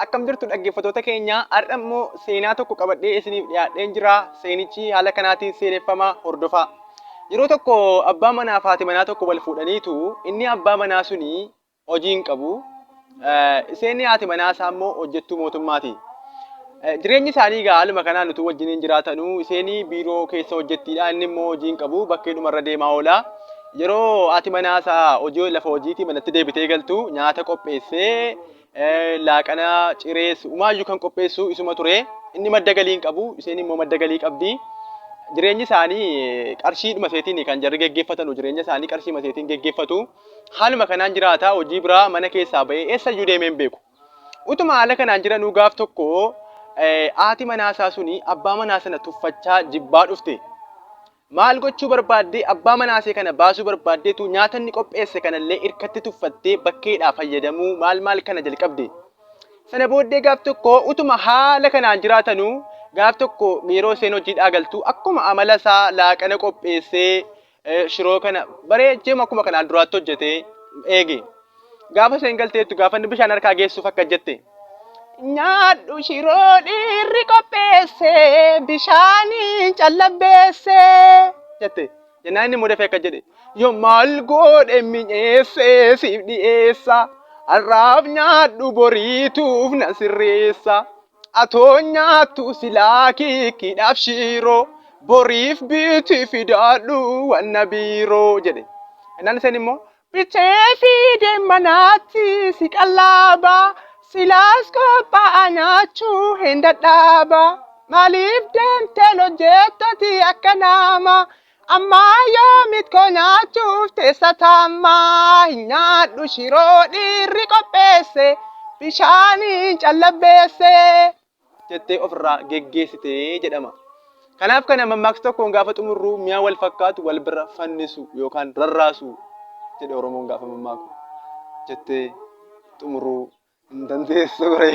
Akkam jirtu dhaggeeffattoota keenya? Har'a immoo seenaa tokko qabadhee isiniif dhiyaadheen jira. Seenichi haala kanaatiin seeneffama, hordofaa. Yeroo tokko abbaa manaa fi haati manaa tokko wal fuudhaniitu inni abbaa manaa suni hojii hin qabu. Isheen haati manaa isaa immoo hojjettuu mootummaati. Jireenyi isaanii egaa haaluma kanaan utuu wajjiniin jiraatanuu isheen biiroo keessa hojjettiidha inni immoo hojii hin qabu bakkeedhuma irra deemaa oola. Yeroo haati manaa isaa hojii lafa hojiitii manatti deebitee galtu nyaata qopheessee laaqana cirees umaayyuu kan qopheessu isuma ture. Inni madda galii hin qabu isheen immoo madda galii qabdi. Jireenyi isaanii qarshiidhuma isheetiin kan jarri geggeeffatanu jireenya isaanii qarshiima isheetiin geggeeffatu. Haaluma kanaan jiraata hojii biraa mana keessaa ba'ee eessayyuu deemee hin beeku. Utuma haala kanaan jiranuu gaaf tokko haati manaa isaa suni abbaa manaa sana tuffachaa jibbaa dhufte. Maal gochuu barbaaddee abbaa manaa ishee kana baasuu barbaaddeetu nyaata inni qopheesse kanallee irkatti tuffattee bakkeedhaa fayyadamuu maal maal kana jalqabde. Sana booddee gaaf tokko utuma haala kanaan jiraatanuu gaaf tokko yeroo isheen hojiidhaa galtu akkuma amala isaa laaqana qopheessee shiroo kana bareechee akkuma kanaan duraatti hojjetee eege. Gaafa isheen galteettu gaafa inni bishaan harkaa geessuuf akka jette. Nyaadhu shiroo dhiirri qopheesse bishaaniin callabbeesse jette. Jennaan inni immoo dafee akka jedhe. Yoo maal godhe mi'eessee siif dhi'eessa. Har'aaf nyaadhu boriituuf na sirreessa. Atoo nyaattu silaa kiikkiidhaaf shiiroo. Boriif biti fidaadhu wanna biiroo jedhe. Jennaan isheen immoo Bitee fide manaatti si qallaaba, silaas qophaa'a nyaachuu hin dadhaaba. Maaliif deemteen hojjettati akka nama? Ammaa yoomit koo nyaachuuf teessa taammaa? Hin nyaadhu shiroo dhiirri qopheesse, bishaaniin callabbeesse. Jettee ofirraa geggeessite jedhama. Kanaaf kana mammaaksa tokkoon gaafa xumurru mi'a wal fakkaatu wal bira fannisu yookaan rarraasu jedhe Oromoon gaafa mammaaku jettee xumuruu hin dandeessu ture.